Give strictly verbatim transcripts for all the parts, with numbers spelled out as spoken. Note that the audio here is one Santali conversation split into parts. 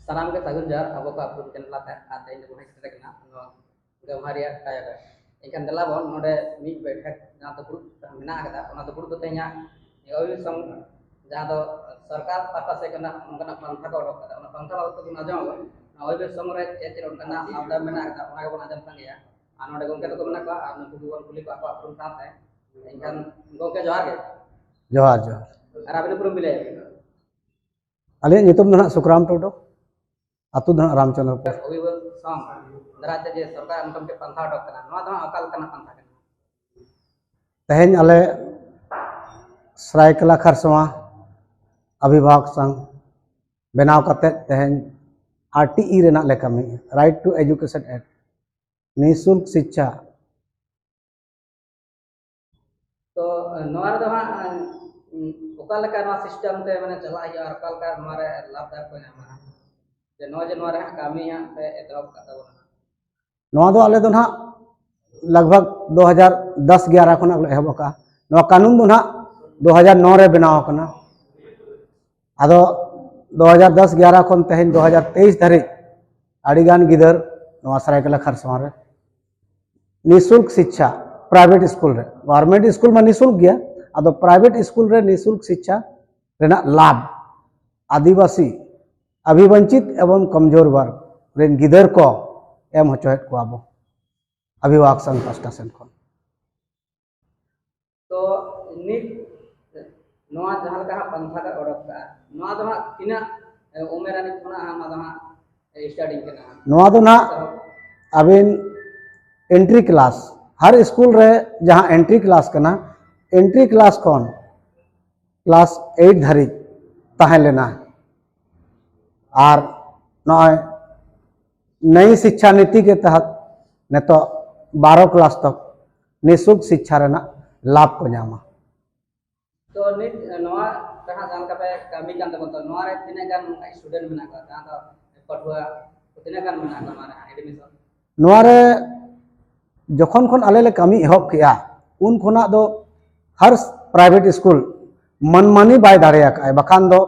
ᱥᱟᱱᱟᱢ ᱜᱮ ᱥᱟᱹᱜᱩᱱ ᱡᱚᱦᱟᱨ ᱟᱵᱚ ᱠᱚᱣᱟᱜ ᱩᱯᱨᱩᱢ ᱪᱮᱱᱮᱞ ᱛᱮ᱾ ᱟᱨ ᱛᱮᱦᱮᱧ ᱫᱚᱵᱚᱱ ᱦᱮᱡ ᱥᱮᱴᱮᱨ ᱠᱟᱱᱟ ᱱᱚᱣᱟ ᱜᱟᱢᱦᱟ ᱨᱮᱭᱟᱜ ᱴᱟᱭᱟ ᱨᱮ᱾ ᱮᱱᱠᱷᱟᱱ ᱫᱮᱞᱟ ᱵᱚᱱ ᱱᱚᱰᱮ ᱢᱤᱫ ᱵᱮᱴᱷᱮᱠ ᱡᱟᱦᱟᱸ ᱫᱩᱯᱲᱩᱵ ᱢᱮᱱᱟᱜ ᱟᱠᱟᱫᱟ, ᱚᱱᱟ ᱫᱩᱯᱲᱩᱵ ᱫᱚ ᱛᱮᱦᱮᱧᱟᱜ ᱚᱵᱷᱤᱵᱷᱟᱵᱚᱠ ᱥᱚᱝᱜᱷ, ᱡᱟᱦᱟᱸ ᱫᱚ ᱥᱚᱨᱠᱟᱨ ᱯᱟᱦᱴᱟ ᱥᱮᱫ ᱠᱷᱚᱱᱟᱜ ᱚᱱᱠᱟᱱᱟᱜ ᱯᱟᱱᱛᱷᱟ ᱠᱚ ᱚᱰᱚᱠ ᱠᱟᱫᱟ, ᱚᱱᱟ ᱯᱟᱱᱛᱷᱟ ᱵᱟᱵᱚᱫ ᱛᱮᱵᱚᱱ ᱟᱸᱡᱚᱢ ᱟᱵᱚᱱ᱾ ᱱᱚᱣᱟ ᱚᱵᱷᱤᱵᱷᱟᱵᱚᱠ ᱥᱚᱝᱜᱷ ᱨᱮ ᱪᱮᱫ ᱪᱮᱫ ᱚᱱᱠᱟᱱᱟᱜ ᱟᱵᱫᱟ ᱢᱮᱱᱟᱜ ᱟᱠᱟᱫᱟ, ᱚᱱᱟ ᱜᱮᱵᱚᱱ ᱟᱸᱡᱚᱢ ᱥᱟᱸᱜᱮᱭᱟ᱾ ᱟᱨ ᱱᱚᱰᱮ ᱜᱚᱢᱠᱮ ᱛᱟᱠᱚ ᱢᱮᱱᱟᱜ ᱠᱚᱣᱟ, ᱟᱨ ᱱᱩᱠᱩ ᱜᱮᱵᱚᱱ ᱠᱩᱞᱤ ᱠᱚᱣᱟ ᱟᱠᱚᱣᱟᱜ ᱩᱯᱨᱩᱢ ᱥᱟᱶᱛᱮ᱾ ᱮᱱᱠᱷᱟᱱ ᱜᱚᱢᱠᱮ, ᱡᱚᱦᱟᱨ ᱜᱮ᱾ ᱡᱚᱦᱟᱨ, ᱡᱚᱦᱟᱨ᱾ ᱟᱨ ᱟᱹᱵᱤᱱ ᱩᱯᱨᱩᱢ ᱵᱤᱱ ᱞᱟᱹᱭᱟ? ᱟᱹᱞᱤᱧᱟᱜ ᱧᱩᱛᱩᱢ ᱫᱚ ᱱᱟᱦᱟᱜ ᱥᱩᱠᱨᱟᱢ ᱴᱩᱰᱩ, ᱟᱹᱛᱩ ᱫᱚ ᱱᱟᱦᱟᱜ ᱨᱟᱢᱪᱚᱸᱫᱽᱨᱚᱯᱩᱨ᱾ ᱚᱵᱷᱤᱵᱷᱟᱵᱚᱠ ᱥᱚᱝᱜᱷ ᱫᱟᱨᱟᱭ ᱛᱮ ᱡᱮ ᱥᱚᱨᱠᱟᱨ ᱢᱤᱫᱴᱟᱝ ᱯᱟᱱᱛᱷᱟ ᱚᱰᱚᱠ ᱠᱟᱱᱟ, ᱱᱚᱣᱟ ᱫᱚ ᱦᱟᱸᱜ ᱚᱠᱟ ᱞᱮᱠᱟᱱᱟᱜ ᱯᱟᱱᱛᱷᱟ ᱠᱟᱱᱟ? ᱛᱮᱦᱮᱧ ᱟᱞᱮ ᱥᱟᱨᱟᱭᱠᱮᱞᱟ ᱠᱷᱟᱨᱥᱚᱶᱟ ᱚᱵᱷᱤᱵᱷᱟᱵᱚᱠ ᱥᱚᱝᱜᱷ ᱵᱮᱱᱟᱣ ᱠᱟᱛᱮ ᱛᱮᱦᱮᱧ ᱟᱨ ᱴᱤ ᱤ ᱨᱮᱱᱟᱜ ᱞᱮ ᱠᱟᱹᱢᱤ, Right to Education Act, ᱱᱤᱥᱩᱞᱠ ᱥᱤᱠᱪᱷᱟ᱾ ᱛᱚ ᱱᱚᱣᱟ ᱨᱮᱫᱚ ᱦᱟᱸᱜ, ᱩᱸ, ᱚᱠᱟ ᱞᱮᱠᱟ ᱱᱚᱣᱟ ᱥᱤᱥᱴᱮᱢ ᱛᱮ ᱢᱟᱱᱮ ᱪᱟᱞᱟᱜ ᱦᱩᱭᱩᱜᱼᱟ, ᱟᱨ ᱚᱠᱟ ᱞᱮᱠᱟ ᱱᱚᱣᱟ ᱨᱮ ᱞᱟᱵᱷ ᱫᱟᱭᱚᱠ ᱠᱚ ᱧᱟᱢᱟ? ᱡᱮ ᱱᱚᱣᱟ, ᱡᱮ ᱱᱚᱣᱟ ᱨᱮ ᱦᱟᱸᱜ ᱠᱟᱹᱢᱤ ᱦᱟᱸᱜ ᱯᱮ ᱮᱛᱚᱦᱚᱵ ᱠᱟᱜ ᱛᱟᱵᱚᱱᱟ᱾ ᱱᱚᱣᱟ ᱫᱚ ᱟᱞᱮ ᱫᱚ ᱱᱟᱦᱟᱜ ᱞᱟᱜᱽ ᱵᱷᱟᱜᱽ ᱫᱩ ᱦᱟᱡᱟᱨ ᱫᱚᱥ ᱮᱜᱟᱨᱚ ᱠᱷᱚᱱᱟᱜ ᱞᱮ ᱮᱦᱚᱵ ᱟᱠᱟᱫᱼᱟ᱾ ᱱᱚᱣᱟ ᱠᱟᱹᱱᱩᱱ ᱫᱚ ᱱᱟᱦᱟᱜ ᱫᱩ ᱦᱟᱡᱟᱨ ᱱᱚ ᱨᱮ ᱵᱮᱱᱟᱣ ᱟᱠᱟᱱᱟ᱾ ᱟᱫᱚ ᱫᱩ ᱦᱟᱡᱟᱨ ᱫᱚᱥ ᱮᱜᱟᱨᱚ ᱠᱷᱚᱱ ᱛᱮᱦᱮᱧ ᱫᱩ ᱦᱟᱡᱟᱨ ᱛᱮᱭᱤᱥ ᱫᱷᱟᱹᱨᱤᱡ ᱟᱹᱰᱤᱜᱟᱱ ᱜᱤᱫᱟᱹᱨ ᱱᱚᱣᱟ ᱥᱟᱨᱟᱭᱠᱮᱞᱟ ᱠᱷᱟᱨᱥᱚᱶᱟ ᱨᱮ ᱱᱤᱥᱩᱞᱠ ᱥᱤᱠᱪᱷᱟ, ᱯᱨᱟᱭᱵᱷᱮᱴ ᱥᱠᱩᱞ ᱨᱮ, ᱜᱚᱵᱷᱚᱨᱱᱢᱮᱱᱴ ᱥᱠᱩᱞ ᱢᱟ ᱱᱤᱥᱩᱞᱠ ᱜᱮᱭᱟ, ᱟᱫᱚ ᱯᱨᱟᱭᱵᱷᱮᱴ ᱥᱠᱩᱞ ᱨᱮ ᱱᱤᱥᱩᱞᱠ ᱥᱤᱠᱪᱷᱟ ᱨᱮᱱᱟᱜ ᱞᱟᱵᱷ ᱟᱹᱫᱤᱵᱟᱹᱥᱤ, ᱚᱵᱷᱤᱵᱚᱧᱪᱤᱛ ᱮᱵᱚᱝ ᱠᱚᱢᱡᱳᱨ ᱵᱚᱨᱜᱽ ᱨᱮᱱ ᱜᱤᱫᱟᱹᱨ ᱠᱚ ᱮᱢ ᱦᱚᱪᱚᱭᱮᱫ ᱠᱚᱣᱟ ᱵᱚ ᱚᱵᱷᱤᱵᱷᱟᱵᱚᱠ ᱥᱚᱝᱜᱷ ᱯᱟᱥᱴᱟ ᱥᱮᱱ ᱠᱷᱚᱱ᱾ ᱛᱚ ᱱᱤᱛ ᱱᱚᱣᱟ ᱡᱟᱦᱟᱸ ᱞᱮᱠᱟ ᱦᱟᱸᱜ ᱯᱟᱱᱛᱷᱟ ᱯᱮ ᱚᱰᱚᱠ ᱠᱟᱜᱼᱟ, ᱱᱚᱣᱟ ᱫᱚ ᱦᱟᱸᱜ ᱛᱤᱱᱟᱹᱜ, ᱮ, ᱩᱢᱮᱨ ᱟᱹᱱᱤᱡ ᱠᱷᱚᱱᱟᱜ ᱦᱟᱸᱜ ᱱᱚᱣᱟ ᱫᱚ ᱦᱟᱸᱜ starting ᱠᱟᱱᱟ? ᱱᱚᱣᱟ ᱫᱚ ᱱᱟᱦᱟᱜ ᱟᱹᱵᱤᱱ entry class, ᱦᱟᱨ ᱥᱠᱩᱞ ᱨᱮ ᱡᱟᱦᱟᱸ entry class ᱠᱟᱱᱟ, entry class ᱠᱷᱚᱱ class eight ᱫᱷᱟᱹᱨᱤᱡ ᱛᱟᱦᱮᱸ ᱞᱮᱱᱟ᱾ ᱟᱨ ᱱᱚᱜᱼᱚᱭ ᱱᱟᱭᱤ ᱥᱤᱠᱪᱷᱟ ᱱᱤᱛᱤ ᱠᱮ ᱛᱟᱦᱟᱛ ᱱᱤᱛᱚᱜ ᱵᱟᱨᱚ class ᱛᱚᱠ ᱱᱤᱥᱩᱞᱠ ᱥᱤᱠᱪᱷᱟ ᱨᱮᱱᱟᱜ ᱞᱟᱵᱷ ᱠᱚ ᱧᱟᱢᱟ᱾ ᱛᱚ ᱱᱤᱛ ᱱᱚᱣᱟ ᱡᱟᱦᱟᱸ, ᱡᱟᱦᱟᱸ ᱞᱮᱠᱟ ᱯᱮ ᱠᱟᱹᱢᱤ ᱠᱟᱱ ᱛᱟᱵᱚᱱ, ᱛᱚ ᱱᱚᱣᱟ ᱨᱮ ᱛᱤᱱᱟᱹᱜ ᱜᱟᱱ ᱱᱚᱝᱠᱟ student ᱢᱮᱱᱟᱜ ᱠᱚᱣᱟ, ᱡᱟᱦᱟᱸ ᱫᱚ ᱯᱟᱹᱴᱷᱩᱣᱟᱹ ᱠᱚ ᱛᱤᱱᱟᱹᱜ ᱜᱟᱱ ᱢᱮᱱᱟᱜ ᱠᱚᱣᱟ ᱱᱚᱣᱟ ᱨᱮ admission? ᱱᱚᱣᱟ ᱨᱮ ᱡᱚᱠᱷᱚᱱ ᱠᱷᱚᱱ ᱟᱞᱮ ᱞᱮ ᱠᱟᱹᱢᱤ ᱮᱦᱚᱵ ᱠᱮᱜᱼᱟ, ᱩᱱ ᱠᱷᱚᱱᱟᱜ ᱫᱚ ᱦᱟᱨ private ᱥᱠᱩᱞ ᱢᱟᱱᱢᱟᱱᱤ ᱵᱟᱭ ᱫᱟᱲᱮ ᱟᱠᱟᱫᱼᱟ, ᱵᱟᱠᱷᱟᱱ ᱫᱚ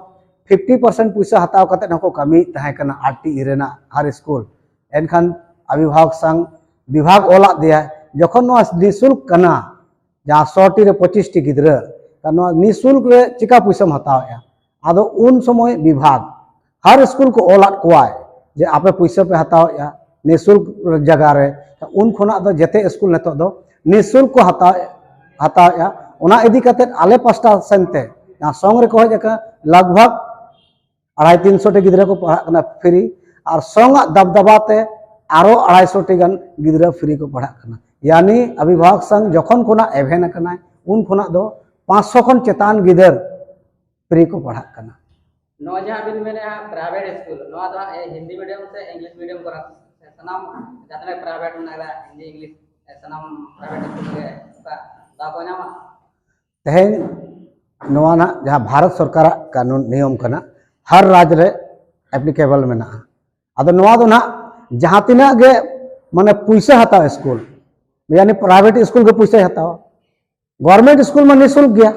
ᱯᱷᱤᱯᱴᱤ ᱯᱟᱨᱥᱮᱱᱴ ᱯᱩᱭᱥᱟᱹ ᱦᱟᱛᱟᱣ ᱠᱟᱛᱮ ᱦᱚᱸᱠᱚ ᱠᱟᱹᱢᱤᱭᱮᱫ ᱛᱟᱦᱮᱸ ᱠᱟᱱᱟ ᱟᱨ ᱴᱤ ᱤ ᱨᱮᱱᱟᱜ ᱦᱟᱨ ᱥᱠᱩᱞ᱾ ᱮᱱᱠᱷᱟᱱ ᱚᱵᱷᱤᱵᱷᱟᱵᱚᱠ ᱥᱟᱝ ᱵᱤᱵᱷᱟᱜᱽ ᱚᱞᱟᱫ ᱫᱮᱭᱟ, ᱡᱚᱠᱷᱚᱱ ᱱᱚᱣᱟ ᱱᱤᱥᱩᱞᱠ ᱠᱟᱱᱟ, ᱡᱟᱦᱟᱸ ᱥᱚ ᱴᱤ ᱨᱮ ᱯᱚᱸᱪᱤᱥ ᱴᱤ ᱜᱤᱫᱽᱨᱟᱹ, ᱱᱚᱣᱟ ᱱᱤᱥᱩᱞᱠ ᱨᱮ ᱪᱤᱠᱟ ᱯᱩᱭᱥᱟᱹᱢ ᱦᱟᱛᱟᱣᱮᱫᱼᱟ? ᱟᱫᱚ ᱩᱱ ᱥᱚᱢᱚᱭ ᱵᱤᱵᱷᱟᱜᱽ ᱦᱟᱨ ᱥᱠᱩᱞ ᱠᱚ ᱚᱞᱟᱫ ᱠᱚᱣᱟᱭ ᱡᱮ ᱟᱯᱮ ᱯᱩᱭᱥᱟᱹ ᱯᱮ ᱦᱟᱛᱟᱣᱮᱫᱼᱟ, ᱱᱤᱥᱩᱞᱠ ᱡᱟᱭᱜᱟ ᱨᱮ᱾ ᱩᱱ ᱠᱷᱚᱱᱟᱜ ᱫᱚ ᱡᱮᱛᱮ ᱥᱠᱩᱞ ᱱᱤᱛᱚᱜ ᱫᱚ ᱱᱤᱥᱩᱞᱠ ᱠᱚ ᱦᱟᱛᱟᱣ, ᱦᱟᱛᱟᱣᱮᱫᱼᱟ᱾ ᱚᱱᱟ ᱤᱫᱤ ᱠᱟᱛᱮ ᱟᱞᱮ ᱯᱟᱥᱴᱟ ᱥᱮᱱ ᱛᱮ ᱡᱟᱦᱟᱸ ᱥᱚᱝ ᱨᱮᱠᱚ ᱦᱮᱡ ᱟᱠᱟᱱᱟ, ᱞᱟᱜᱽ ᱵᱷᱟᱜᱽ ᱟᱲᱟᱭ ᱛᱤᱱᱥᱚ ᱴᱤ ᱜᱤᱫᱽᱨᱟᱹ ᱠᱚ ᱯᱟᱲᱦᱟᱜ ᱠᱟᱱᱟ ᱯᱷᱨᱤ, ᱟᱨ ᱥᱚᱝ ᱟᱜ ᱫᱟᱵᱫᱟᱵᱟ ᱛᱮ ᱟᱨᱚ ᱟᱲᱟᱭᱥᱚ ᱴᱤ ᱜᱟᱱ ᱜᱤᱫᱽᱨᱟᱹ ᱯᱷᱨᱤ ᱠᱚ ᱯᱟᱲᱦᱟᱜ ᱠᱟᱱᱟ᱾ ᱭᱟᱱᱤ ᱚᱵᱷᱤᱵᱷᱟᱵᱚᱠ ᱥᱟᱝ ᱡᱚᱠᱷᱚᱱ ᱠᱷᱚᱱᱟᱜ ᱮᱵᱷᱮᱱ ᱟᱠᱟᱱᱟᱭ, ᱩᱱ ᱠᱷᱚᱱᱟᱜ ᱫᱚ ᱯᱟᱸᱪᱥᱚ ᱠᱷᱚᱱ ᱪᱮᱛᱟᱱ ᱜᱤᱫᱟᱹᱨ ᱯᱷᱨᱤ ᱠᱚ ᱯᱟᱲᱦᱟᱜ ᱠᱟᱱᱟ᱾ ᱱᱚᱣᱟ ᱡᱟᱦᱟᱸ ᱵᱤᱱ ᱢᱮᱱᱮᱫᱼᱟ ᱯᱨᱟᱭᱵᱷᱮᱴ ᱥᱠᱩᱞ, ᱱᱚᱣᱟ ᱫᱚ ᱦᱟᱸᱜ ᱦᱤᱱᱫᱤ ᱢᱤᱰᱤᱭᱟᱢ ᱥᱮ ᱤᱝᱞᱤᱥ ᱢᱤᱰᱤᱭᱟᱢ ᱠᱚᱨᱮ ᱥᱟᱱᱟᱢ ᱡᱟᱦᱟᱸ ᱛᱤᱱᱟᱹᱜ ᱯᱨᱟᱭᱵᱷᱮᱴ ᱢᱮᱱᱟᱜ ᱟᱠᱟᱫᱟ, ᱦᱤᱱᱫᱤ ᱤᱝᱞᱤᱥ ᱥᱟᱱᱟᱢ ᱯᱨᱟᱭᱵᱷᱮᱴ ᱥᱠᱩᱞ ᱨᱮ ᱚᱱᱠᱟ ᱫᱟᱣ ᱠᱚ ᱧᱟᱢᱟ? ᱛᱮᱦᱮᱧ ᱱᱚᱣᱟ ᱱᱟᱜ ᱡᱟᱦᱟᱸ ᱵᱷᱟᱨᱚᱛ ᱥᱚᱨᱠᱟᱨᱟᱜ ᱠᱟᱹᱱᱩᱱ ᱱᱤᱭᱚᱢ ᱠᱟᱱᱟ, ᱦᱟᱨ ᱨᱟᱡᱽ ᱨᱮ ᱮᱯᱞᱤᱠᱮᱵᱚᱞ ᱢᱮᱱᱟᱜᱼᱟ᱾ ᱟᱫᱚ ᱱᱚᱣᱟ ᱫᱚ ᱱᱟᱜ ᱡᱟᱦᱟᱸ ᱛᱤᱱᱟᱹᱜ ᱜᱮ ᱢᱟᱱᱮ ᱯᱩᱭᱥᱟᱹ ᱦᱟᱛᱟᱣ ᱥᱠᱩᱞ, ᱭᱟᱱᱤ ᱯᱨᱟᱭᱵᱷᱮᱴ ᱥᱠᱩᱞ ᱜᱮ ᱯᱩᱭᱥᱟᱹᱭ ᱦᱟᱛᱟᱣᱟ, ᱜᱚᱵᱷᱚᱨᱢᱮᱱᱴ ᱥᱠᱩᱞ ᱢᱟ ᱱᱤᱥᱩᱞᱠ ᱜᱮᱭᱟ,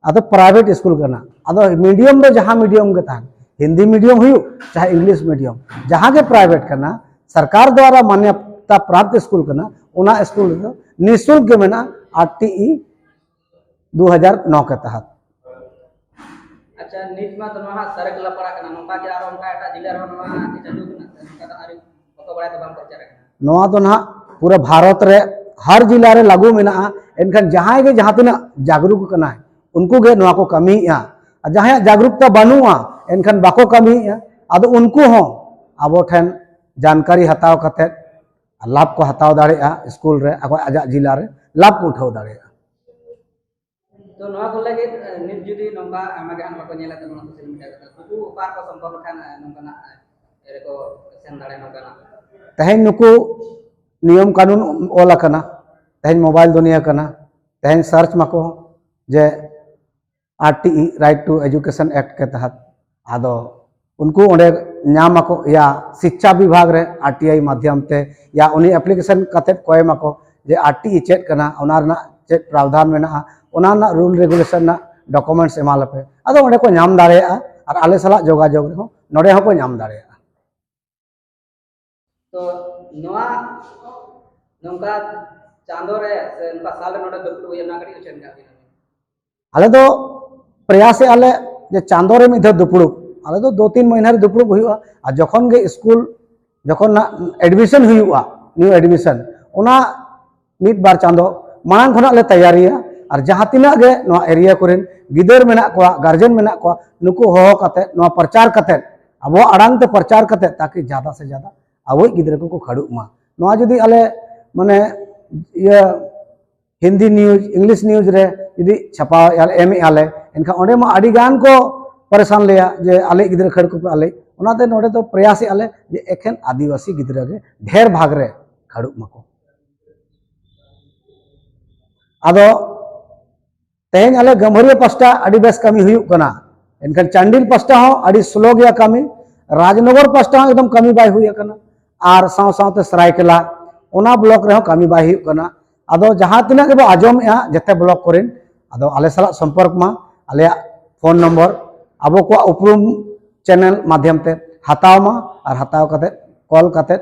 ᱟᱫᱚ ᱯᱨᱟᱭᱵᱷᱮᱴ ᱥᱠᱩᱞ ᱠᱟᱱᱟ, ᱟᱫᱚ ᱢᱤᱰᱤᱭᱟᱢ ᱫᱚ ᱡᱟᱦᱟᱸ ᱢᱤᱰᱤᱭᱟᱢ ᱜᱮ ᱛᱟᱦᱮᱱ, ᱦᱤᱱᱫᱤ ᱢᱤᱰᱤᱭᱟᱢ ᱦᱩᱭᱩᱜ ᱪᱟᱦᱮ ᱤᱝᱞᱤᱥ ᱢᱤᱰᱤᱭᱟᱢ, ᱡᱟᱦᱟᱸ ᱜᱮ ᱯᱨᱟᱭᱵᱷᱮᱴ ᱠᱟᱱᱟ, ᱥᱚᱨᱠᱟᱨ ᱫᱣᱟᱨᱟ ᱢᱟᱱᱭᱚᱛᱟ ᱯᱨᱟᱯᱛ ᱥᱠᱩᱞ ᱠᱟᱱᱟ, ᱚᱱᱟ ᱥᱠᱩᱞ ᱨᱮᱫᱚ ᱱᱤᱥᱩᱞᱠ ᱜᱮ ᱢᱮᱱᱟᱜᱼᱟ ᱟᱨ ᱴᱤ ᱤ ᱫᱩ ᱦᱟᱡᱟᱨ ᱱᱚ ᱠᱮ ᱛᱟᱦᱟᱛ᱾ ᱟᱪᱪᱷᱟ, ᱱᱤᱛ ᱢᱟ ᱛᱚ ᱱᱚᱣᱟ ᱦᱟᱸᱜ ᱥᱟᱨᱮ ᱠᱮᱞᱟ ᱯᱟᱲᱟᱜ ᱠᱟᱱᱟ, ᱱᱚᱝᱠᱟ ᱜᱮ ᱟᱨᱚ ᱚᱱᱠᱟ ᱮᱴᱟᱜ ᱡᱤᱞᱟ ᱨᱮᱦᱚᱸ ᱱᱚᱣᱟ ᱪᱟᱹᱞᱩ ᱠᱟᱱᱟ, ᱱᱚᱝᱠᱟ ᱫᱚ ᱟᱹᱣᱨᱤ ᱵᱟᱠᱚ ᱵᱟᱲᱟᱭ ᱫᱚ ᱵᱟᱝ ᱯᱨᱚᱪᱟᱨ ᱟᱠᱟᱱᱟ᱾ ᱱᱚᱣᱟ ᱫᱚ ᱱᱟᱦᱟᱜ ᱯᱩᱨᱟᱹ ᱵᱷᱟᱨᱚᱛ ᱨᱮ ᱦᱟᱨ ᱡᱤᱞᱟ ᱨᱮ ᱞᱟᱹᱜᱩ ᱢᱮᱱᱟᱜᱼᱟ, ᱮᱱᱠᱷᱟᱱ ᱡᱟᱦᱟᱸᱭ ᱜᱮ ᱡᱟᱦᱟᱸ ᱛᱤᱱᱟᱹᱜ ᱡᱟᱜᱽᱨᱩᱠ ᱠᱟᱱᱟᱭ, ᱩᱱᱠᱩ ᱜᱮ ᱱᱚᱣᱟ ᱠᱚ ᱠᱟᱹᱢᱤᱭᱮᱫᱼᱟ᱾ ᱟᱨ ᱡᱟᱦᱟᱸᱭᱟᱜ ᱡᱟᱜᱽᱨᱩᱠᱛᱟ ᱵᱟᱹᱱᱩᱜᱼᱟ, ᱮᱱᱠᱷᱟᱱ ᱵᱟᱠᱚ ᱠᱟᱹᱢᱤᱭᱮᱫᱼᱟ᱾ ᱟᱫᱚ ᱩᱱᱠᱩ ᱦᱚᱸ ᱟᱵᱚ ᱴᱷᱮᱱ ᱡᱟᱱᱠᱟᱨᱤ ᱦᱟᱛᱟᱣ ᱠᱟᱛᱮᱫ ᱞᱟᱵᱷ ᱠᱚ ᱦᱟᱛᱟᱣ ᱫᱟᱲᱮᱭᱟᱜᱼᱟ, ᱥᱠᱩᱞ ᱨᱮ ᱟᱠᱚ ᱟᱡᱟᱜ ᱡᱤᱞᱟ ᱨᱮ ᱞᱟᱵᱷ ᱠᱚ ᱩᱴᱷᱟᱹᱣ ᱫᱟᱲᱮᱭᱟᱜᱼᱟ᱾ ᱛᱚ ᱱᱚᱣᱟ ᱠᱚ ᱞᱟᱹᱜᱤᱫ, ᱮ, ᱱᱤᱛ ᱡᱩᱫᱤ ᱱᱚᱝᱠᱟ ᱟᱭᱢᱟ ᱜᱮ ᱦᱟᱸᱜ ᱵᱟᱠᱚ ᱧᱮᱞᱮᱫ ᱛᱟᱵᱚᱱᱟ ᱥᱳᱥᱟᱞ ᱢᱤᱰᱤᱭᱟ ᱨᱮ, ᱱᱩᱠᱩ ᱚᱠᱟ ᱨᱮᱠᱚ ᱥᱚᱢᱵᱷᱚᱵ ᱞᱮᱠᱷᱟᱱ, ᱮ, ᱱᱚᱝᱠᱟᱱᱟᱜ, ᱮ, ᱨᱮᱠᱚ ᱥᱮᱱ ᱫᱟᱲᱮᱭᱟᱜᱼᱟ ᱱᱚᱝᱠᱟᱱᱟᱜ? ᱛᱮᱦᱮᱧ ᱱᱩᱠᱩ ᱱᱤᱭᱚᱢ ᱠᱟᱹᱱᱩᱱ ᱚᱞ ᱟᱠᱟᱱᱟ, ᱛᱮᱦᱮᱧ ᱢᱳᱵᱟᱭᱤᱞ ᱫᱩᱱᱤᱭᱟᱹ ᱠᱟᱱᱟ, ᱛᱮᱦᱮᱧ ᱥᱟᱨᱪ ᱢᱟᱠᱚ ᱡᱮ R T E, Right to Education Act ᱠᱮ ᱛᱟᱦᱟᱛ᱾ ᱟᱫᱚ ᱩᱱᱠᱩ ᱚᱸᱰᱮ ᱧᱟᱢ ᱟᱠᱚ ᱭᱟ ᱥᱤᱪᱪᱷᱟ ᱵᱤᱵᱷᱟᱜᱽ ᱨᱮ ᱟᱨ ᱴᱤ ᱟᱭ ᱢᱟᱫᱽᱫᱷᱚᱢ ᱛᱮ ᱭᱟ ᱩᱱᱤ ᱮᱯᱞᱤᱠᱮᱥᱚᱱ ᱠᱟᱛᱮᱫ ᱠᱚ ᱮᱢ ᱟᱠᱚ ᱡᱮ ᱟᱨ ᱴᱤ ᱤ ᱪᱮᱫ ᱠᱟᱱᱟ, ᱚᱱᱟ ᱨᱮᱱᱟᱜ ᱪᱮᱫ ᱯᱨᱟᱣᱫᱷᱟᱱ ᱢᱮᱱᱟᱜᱼᱟ, ᱚᱱᱟ ᱨᱮᱱᱟᱜ ᱨᱩᱞ ᱨᱮᱜᱩᱞᱮᱥᱚᱱ ᱨᱮᱱᱟᱜ ᱰᱚᱠᱩᱢᱮᱱᱴᱥ ᱮᱢᱟ ᱞᱮᱯᱮ᱾ ᱟᱫᱚ ᱚᱸᱰᱮ ᱠᱚ ᱧᱟᱢ ᱫᱟᱲᱮᱭᱟᱜᱼᱟ᱾ ᱟᱨ ᱟᱞᱮ ᱥᱟᱞᱟᱜ ᱡᱳᱜᱟᱡᱳᱜᱽ ᱨᱮᱦᱚᱸ ᱱᱚᱰᱮ ᱦᱚᱸᱠᱚ ᱧᱟᱢ ᱫᱟᱲᱮᱭᱟᱜᱼᱟ᱾ ᱛᱚ ᱱᱚᱣᱟ ᱱᱚᱝᱠᱟ ᱪᱟᱸᱫᱚ ᱨᱮ ᱥᱮ ᱱᱚᱝᱠᱟ ᱥᱟᱞ ᱨᱮ ᱱᱚᱰᱮ ᱫᱩᱯᱲᱩᱵ ᱦᱩᱭᱩᱜᱼᱟ, ᱚᱱᱟ ᱠᱟᱹᱴᱤᱡ ᱩᱪᱷᱟᱹᱱ ᱠᱟᱜ ᱵᱤᱱ᱾ ᱟᱞᱮ ᱫᱚ ᱯᱨᱚᱭᱟᱥᱮᱜᱼᱟ ᱞᱮ ᱡᱮ ᱪᱟᱸᱫᱚ ᱨᱮ ᱢᱤᱫ ᱫᱷᱟᱣ ᱫᱩᱯᱲᱩᱵ, ᱟᱞᱮ ᱫᱚ ᱫᱩ ᱛᱤᱱ ᱢᱟᱹᱦᱱᱟᱹ ᱨᱮ ᱫᱩᱯᱲᱩᱵ ᱦᱩᱭᱩᱜᱼᱟ᱾ ᱟᱨ ᱡᱚᱠᱷᱚᱱ ᱜᱮ ᱥᱠᱩᱞ ᱡᱚᱠᱷᱚᱱ ᱱᱟᱜ ᱮᱰᱢᱤᱥᱚᱱ ᱦᱩᱭᱩᱜᱼᱟ, ᱱᱤᱭᱩ ᱮᱰᱢᱤᱥᱚᱱ, ᱚᱱᱟ ᱢᱤᱫ ᱵᱟᱨ ᱪᱟᱸᱫᱚ ᱢᱟᱲᱟᱝ ᱠᱷᱚᱱᱟᱜ ᱞᱮ ᱛᱮᱭᱟᱨᱤᱭᱟ᱾ ᱟᱨ ᱡᱟᱦᱟᱸ ᱛᱤᱱᱟᱹᱜ ᱜᱮ ᱱᱚᱣᱟ ᱮᱨᱤᱭᱟ ᱠᱚᱨᱮᱱ ᱜᱤᱫᱟᱹᱨ ᱢᱮᱱᱟᱜ ᱠᱚᱣᱟ, ᱜᱟᱨᱡᱮᱱ ᱢᱮᱱᱟᱜ ᱠᱚᱣᱟ, ᱱᱩᱠᱩ ᱦᱚᱦᱚ ᱠᱟᱛᱮ, ᱱᱚᱣᱟ ᱯᱨᱚᱪᱟᱨ ᱠᱟᱛᱮ, ᱟᱵᱚᱣᱟᱜ ᱟᱲᱟᱝ ᱛᱮ ᱯᱨᱚᱪᱟᱨ ᱠᱟᱛᱮ, ᱛᱟᱠᱤ ᱡᱟᱫᱟ ᱥᱮ ᱡᱟᱫᱟ ᱟᱵᱚᱭᱤᱡ ᱜᱤᱫᱽᱨᱟᱹ ᱠᱚᱠᱚ ᱠᱷᱟᱹᱲᱩᱜ ᱢᱟ᱾ ᱱᱚᱣᱟ ᱡᱩᱫᱤ ᱟᱞᱮ ᱢᱟᱱᱮ ᱤᱭᱟᱹ ᱦᱤᱱᱫᱤ ᱱᱤᱭᱩᱡᱽ, ᱤᱝᱞᱤᱥ ᱱᱤᱭᱩᱡᱽ ᱨᱮ ᱡᱩᱫᱤ ᱪᱷᱟᱯᱟ ᱮᱢᱮᱜᱼᱟ ᱞᱮ, ᱮᱱᱠᱷᱟᱱ ᱚᱸᱰᱮ ᱢᱟ ᱟᱹᱰᱤ ᱜᱟᱱ ᱠᱚ ᱯᱟᱨᱤᱥᱟᱱ ᱞᱮᱭᱟ ᱡᱮ ᱟᱞᱮ ᱜᱤᱫᱽᱨᱟᱹ ᱠᱷᱟᱹᱲ ᱠᱚᱯᱮ ᱟᱞᱮ᱾ ᱚᱱᱟᱛᱮ ᱱᱚᱰᱮ ᱫᱚ ᱯᱨᱚᱭᱟᱥᱮᱜᱼᱟ ᱞᱮ ᱡᱮ ᱮᱠᱷᱮᱱ ᱟᱹᱫᱤᱵᱟᱹᱥᱤ ᱜᱤᱫᱽᱨᱟᱹ ᱜᱮ ᱰᱷᱮᱨ ᱵᱷᱟᱜᱽ ᱨᱮ ᱠᱷᱟᱹᱲᱩᱜ ᱢᱟᱠᱚ᱾ ᱟᱫᱚ ᱛᱮᱦᱮᱧ ᱟᱞᱮ ᱜᱟᱹᱢᱵᱷᱟᱹᱨᱤᱭᱟᱹ ᱯᱟᱥᱴᱟ ᱟᱹᱰᱤ ᱵᱮᱥ ᱠᱟᱹᱢᱤ ᱦᱩᱭᱩᱜ ᱠᱟᱱᱟ, ᱮᱱᱠᱷᱟᱱ ᱪᱟᱱᱰᱤᱞ ᱯᱟᱥᱴᱟ ᱦᱚᱸ ᱟᱹᱰᱤ ᱥᱞᱳ ᱜᱮᱭᱟ ᱠᱟᱹᱢᱤ, ᱨᱟᱡᱽᱱᱚᱜᱚᱨ ᱯᱟᱥᱴᱟ ᱦᱚᱸ ᱮᱠᱫᱚᱢ ᱠᱟᱹᱢᱤ ᱵᱟᱭ ᱦᱩᱭ ᱟᱠᱟᱱᱟ, ᱟᱨ ᱥᱟᱶ ᱥᱟᱶᱛᱮ ᱥᱟᱨᱟᱭᱠᱮᱞᱟ ᱚᱱᱟ ᱵᱞᱚᱠ ᱨᱮᱦᱚᱸ ᱠᱟᱹᱢᱤ ᱵᱟᱭ ᱦᱩᱭᱩᱜ ᱠᱟᱱᱟ᱾ ᱟᱫᱚ ᱡᱟᱦᱟᱸ ᱛᱤᱱᱟᱹᱜ ᱜᱮᱵᱚ ᱟᱸᱡᱚᱢᱮᱜᱼᱟ ᱡᱮᱛᱮ ᱵᱞᱚᱠ ᱠᱚᱨᱮᱱ, ᱟᱫᱚ ᱟᱞᱮ ᱥᱟᱞᱟᱜ ᱥᱚᱢᱯᱚᱨᱠ ᱢᱟ, ᱟᱞᱮᱭᱟᱜ ᱯᱷᱳᱱ ᱱᱚᱢᱵᱚᱨ ᱟᱵᱚ ᱠᱚᱣᱟᱜ ᱩᱯᱨᱩᱢ ᱪᱮᱱᱮᱞ ᱢᱟᱫᱷᱭᱚᱢ ᱛᱮ ᱦᱟᱛᱟᱣ ᱢᱟ, ᱟᱨ ᱦᱟᱛᱟᱣ ᱠᱟᱛᱮ ᱠᱚᱞ ᱠᱟᱛᱮ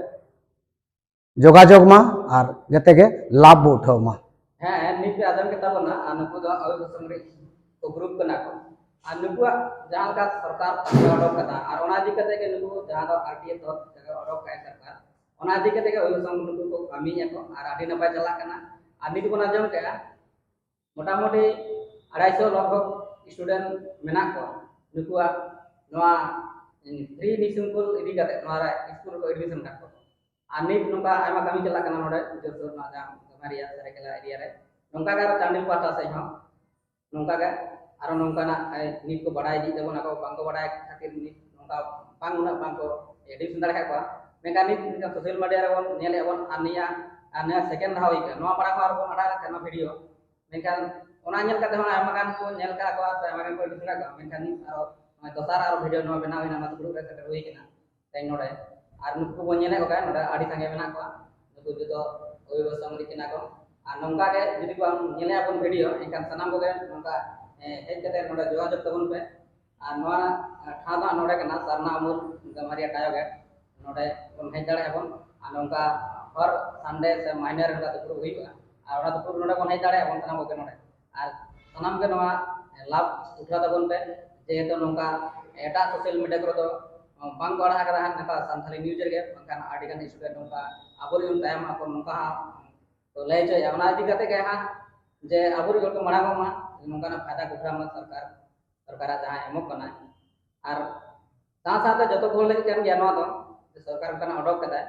ᱡᱳᱜᱟᱡᱳᱜᱽ ᱢᱟ ᱟᱨ ᱡᱟᱛᱮ ᱜᱮ ᱞᱟᱵᱷ ᱵᱚ ᱩᱴᱷᱟᱹᱣ ᱢᱟ᱾ ᱦᱮᱸ, ᱱᱤᱛ ᱯᱮ ᱟᱸᱡᱚᱢ ᱠᱮᱫ ᱛᱟᱵᱚᱱᱟ, ᱟᱨ ᱱᱩᱠᱩ ᱫᱚ ᱟᱹᱣᱤ ᱵᱚᱥᱚᱝ ᱨᱤᱡ ᱠᱚ ᱜᱨᱩᱯ ᱠᱟᱱᱟ ᱠᱚ᱾ ᱟᱨ ᱱᱩᱠᱩᱣᱟᱜ ᱡᱟᱦᱟᱸ ᱞᱮᱠᱟ ᱥᱚᱨᱠᱟᱨ ᱯᱟᱦᱴᱟ ᱚᱰᱚᱠ ᱠᱟᱫᱟ, ᱟᱨ ᱚᱱᱟ ᱤᱫᱤ ᱠᱟᱛᱮ ᱜᱮ ᱱᱩᱠᱩ ᱡᱟᱦᱟᱸ ᱫᱚ ᱟᱨ ᱴᱤ ᱮ ᱛᱚᱦᱚᱵ ᱡᱟᱭᱜᱟ ᱚᱰᱚᱠ ᱠᱟᱜᱼᱟᱭ ᱥᱚᱨᱠᱟᱨ, ᱚᱱᱟ ᱤᱫᱤ ᱠᱟᱛᱮ ᱜᱮ ᱟᱹᱣᱤ ᱵᱚᱥᱚᱝ ᱱᱩᱠᱩ ᱠᱚ ᱠᱟᱹᱢᱤᱭᱮᱫᱼᱟ ᱠᱚ, ᱟᱨ ᱟᱹᱰᱤ ᱱᱟᱯᱟᱭ ᱪᱟᱞᱟᱜ ᱠᱟᱱᱟ᱾ ᱟᱨ ᱱᱤᱛ ᱵᱚᱱ ᱟᱸᱡᱚᱢ ᱠᱮᱜᱼᱟ, ᱢᱚᱴᱟᱢᱩᱴᱤ ᱟᱲᱟᱭᱥᱚ ᱞᱚᱜᱽ ᱵᱷᱚᱜᱽ ᱥᱴᱩᱰᱮᱱᱴ ᱢᱮᱱᱟᱜ ᱠᱚᱣᱟ ᱱᱩᱠᱩᱣᱟᱜ ᱱᱚᱣᱟ ᱯᱷᱨᱤ ᱱᱤᱥᱩᱞᱠ ᱤᱫᱤ ᱠᱟᱛᱮ ᱱᱚᱣᱟ ᱨᱮ ᱥᱠᱩᱞ ᱨᱮᱠᱚ ᱮᱰᱢᱤᱥᱚᱱ ᱠᱟᱜ ᱠᱚᱣᱟ᱾ ᱟᱨ ᱱᱤᱛ ᱱᱚᱝᱠᱟ ᱟᱭᱢᱟ ᱠᱟᱹᱢᱤ ᱪᱟᱞᱟᱜ ᱠᱟᱱᱟ ᱱᱚᱰᱮ ᱡᱳᱨᱥᱳᱨ ᱱᱚᱣᱟ ᱡᱟᱦᱟᱸ ᱜᱟᱹᱢᱟᱨᱤᱭᱟ ᱥᱟᱹᱨᱟᱹᱭᱠᱮᱞᱟ ᱮᱨᱤᱭᱟ ᱨᱮ, ᱱᱚᱝᱠᱟ ᱜᱮ ᱟᱨᱚ ᱪᱟᱱᱰᱤᱞ ᱯᱟᱦᱴᱟ ᱥᱮᱫ ᱦᱚᱸ ᱱᱚᱝᱠᱟ ᱜᱮ ᱟᱨᱚ ᱱᱚᱝᱠᱟᱱᱟᱜ ᱱᱤᱛ ᱠᱚ ᱵᱟᱲᱟᱭ ᱤᱫᱤᱭᱮᱫ ᱛᱟᱵᱚᱱᱟ, ᱠᱚ ᱵᱟᱝ ᱠᱚ ᱵᱟᱲᱟᱭ ᱠᱷᱟᱹᱛᱤᱨ ᱱᱤᱛ ᱱᱚᱝᱠᱟ ᱵᱟᱝ ᱩᱱᱟᱹᱜ ᱵᱟᱝ ᱠᱚ ᱮᱰᱢᱤᱥᱚᱱ ᱫᱟᱲᱮ ᱟᱠᱟᱫ ᱠᱚᱣᱟ᱾ ᱢᱮᱱᱠᱷᱟᱱ ᱱᱤᱛ social media ᱨᱮᱵᱚᱱ ᱧᱮᱞᱮᱫᱼᱟ ᱵᱚᱱ, ᱟᱨ ᱱᱤᱭᱟᱹ ᱟᱨ ᱱᱤᱭᱟᱹ ᱥᱮᱠᱮᱱᱰ ᱫᱷᱟᱣ ᱦᱩᱭ ᱠᱟᱱᱟ, ᱱᱚᱣᱟ ᱢᱟᱲᱟᱝ ᱦᱚᱸ ᱟᱨᱚ ᱵᱚᱱ ᱟᱲᱟᱜ ᱟᱠᱟᱫ ᱛᱟᱦᱮᱱᱟ ᱵᱷᱤᱰᱤᱭᱳ, ᱢᱮᱱᱠᱷᱟᱱ ᱚᱱᱟ ᱧᱮᱞ ᱠᱟᱛᱮ ᱦᱚᱸ ᱟᱭᱢᱟ ᱜᱟᱱ ᱠᱚ ᱧᱮᱞ ᱠᱟᱜ ᱠᱚᱣᱟ ᱥᱮ ᱟᱭᱢᱟ ᱜᱟᱱ ᱠᱚ ᱮᱰᱢᱤᱥᱚᱱ ᱠᱟᱜ ᱠᱚᱣᱟ, ᱢᱮᱱᱠᱷᱟᱱ ᱱᱤᱛ ᱟᱨᱚ ᱱᱚᱜᱼᱚᱭ ᱫᱚᱥᱟᱨ ᱟᱨᱚ ᱵᱷᱤᱰᱤᱭᱳ ᱱᱚᱣᱟ ᱵᱮᱱᱟᱣ ᱦᱩᱭᱱᱟ, ᱱᱚᱣᱟ ᱫᱩᱲᱩᱵ ᱨᱮ ᱥᱮᱴᱮᱨ ᱦᱩᱭ ᱠᱟᱱᱟ᱾ ᱛᱮᱦᱮᱧ ᱱᱚᱰᱮ᱾ ᱟᱨ ᱱᱩᱠᱩ ᱠᱚᱵᱚᱱ ᱧᱮᱞᱮᱫ ᱠᱚ ᱠᱟᱱᱟ, ᱱᱚᱰᱮ ᱟᱹᱰᱤ ᱥᱟᱸᱜᱮ ᱢᱮᱱᱟᱜ ᱠᱚᱣᱟ᱾ ᱱᱩᱠᱩ ᱡᱚᱛᱚ ᱚᱵᱷᱤᱵᱷᱟᱵᱚᱠ ᱥᱚᱢᱤᱛᱤ ᱠᱟᱱᱟ ᱠᱚ᱾ ᱟᱨ ᱱᱚᱝᱠᱟ ᱜᱮ ᱡᱩᱫᱤ ᱵᱚᱱ ᱧᱮᱞᱮᱫᱼᱟ ᱵᱚᱱ ᱵᱷᱤᱰᱤᱭᱳ, ᱮᱱᱠᱷᱟᱱ ᱥᱟᱱᱟᱢ ᱠᱚᱜᱮ ᱱᱚᱝᱠᱟ, ᱮ, ᱦᱮᱡ ᱠᱟᱛᱮ ᱱᱚᱰᱮ ᱡᱳᱜᱟᱡᱳᱜᱽ ᱛᱟᱵᱚᱱ ᱯᱮ᱾ ᱟᱨ ᱱᱚᱣᱟ ᱴᱷᱟᱶ ᱫᱚ ᱱᱚᱰᱮ ᱠᱟᱱᱟ, ᱥᱟᱨᱱᱟ ᱟᱢᱩᱞ ᱜᱟᱢᱟᱨᱤᱭᱟ ᱴᱟᱭᱚ ᱜᱮᱴ᱾ ᱱᱚᱰᱮ ᱵᱚᱱ ᱦᱮᱡ ᱫᱟᱲᱮᱭᱟᱜᱼᱟ ᱵᱚᱱ᱾ ᱟᱨ ᱱᱚᱝᱠᱟ ᱦᱚᱨ ᱥᱟᱱᱰᱮ ᱥᱮ ᱢᱟᱦᱱᱟᱹ ᱨᱮ ᱱᱚᱝᱠᱟ ᱫᱩᱯᱲᱩᱵ ᱦᱩᱭᱩᱜᱼᱟ᱾ ᱟᱨ ᱚᱱᱟ ᱫᱩᱯᱲᱩᱵ ᱱᱚᱰᱮ ᱵᱚᱱ ᱦᱮᱡ ᱫᱟᱲᱮᱭᱟᱜᱼᱟ ᱵᱚᱱ ᱥᱟᱱᱟᱢ ᱠᱚᱜᱮ ᱱᱚᱰᱮ᱾ ᱟᱨ ᱥᱟᱱᱟᱢ ᱜᱮ ᱱᱚᱣᱟ ᱞᱟᱵᱷ ᱩᱴᱷᱟᱹᱣ ᱛᱟᱵᱚᱱ ᱯᱮ᱾ ᱡᱮᱦᱮᱛᱩ ᱱᱚᱝᱠᱟ ᱮᱴᱟᱜ ᱥᱳᱥᱟᱞ ᱢᱤᱰᱤᱭᱟ ᱠᱚᱨᱮ ᱫᱚ ᱵᱟᱝ ᱠᱚ ᱟᱲᱟᱜ ᱟᱠᱟᱫᱟ ᱦᱟᱸᱜ, ᱱᱚᱝᱠᱟ ᱥᱟᱱᱛᱟᱲᱤ ᱱᱤᱭᱩᱡᱽ ᱨᱮᱜᱮ, ᱵᱟᱝᱠᱷᱟᱱ ᱟᱹᱰᱤ ᱜᱟᱱ ᱤᱥᱩ ᱨᱮ ᱱᱚᱝᱠᱟ ᱟᱵᱚᱨᱮᱱ ᱛᱟᱭᱚᱢ ᱟᱠᱚ ᱱᱚᱝᱠᱟ ᱦᱟᱸᱜ ᱠᱚ ᱞᱟᱹᱭ ᱦᱚᱪᱚᱭᱮᱫᱼᱟ᱾ ᱚᱱᱟ ᱤᱫᱤ ᱠᱟᱛᱮ ᱜᱮ ᱦᱟᱸᱜ ᱡᱮ ᱟᱵᱚᱨᱮᱱ ᱦᱚᱲ ᱠᱚ ᱢᱟᱲᱟᱝ ᱚᱜ ᱢᱟ, ᱱᱚᱝᱠᱟᱱᱟᱜ ᱯᱷᱟᱭᱫᱟ ᱠᱚ ᱩᱴᱷᱟᱹᱣ ᱢᱟ ᱥᱚᱨᱠᱟᱨ, ᱥᱚᱨᱠᱟᱨᱟᱜ ᱡᱟᱦᱟᱸ ᱮᱢᱚᱜ ᱠᱟᱱᱟ᱾ ᱟᱨ ᱥᱟᱶ ᱥᱟᱶᱛᱮ ᱡᱚᱛᱚ ᱠᱚ ᱞᱟᱹᱜᱤᱫ ᱠᱟᱱ ᱜᱮᱭᱟ ᱱᱚᱣᱟ ᱫᱚ, ᱡᱮ ᱥᱚᱨᱠᱟᱨ ᱚᱱᱠᱟᱱᱟᱜ ᱚᱰᱚᱠ ᱠᱟᱫᱟᱭ,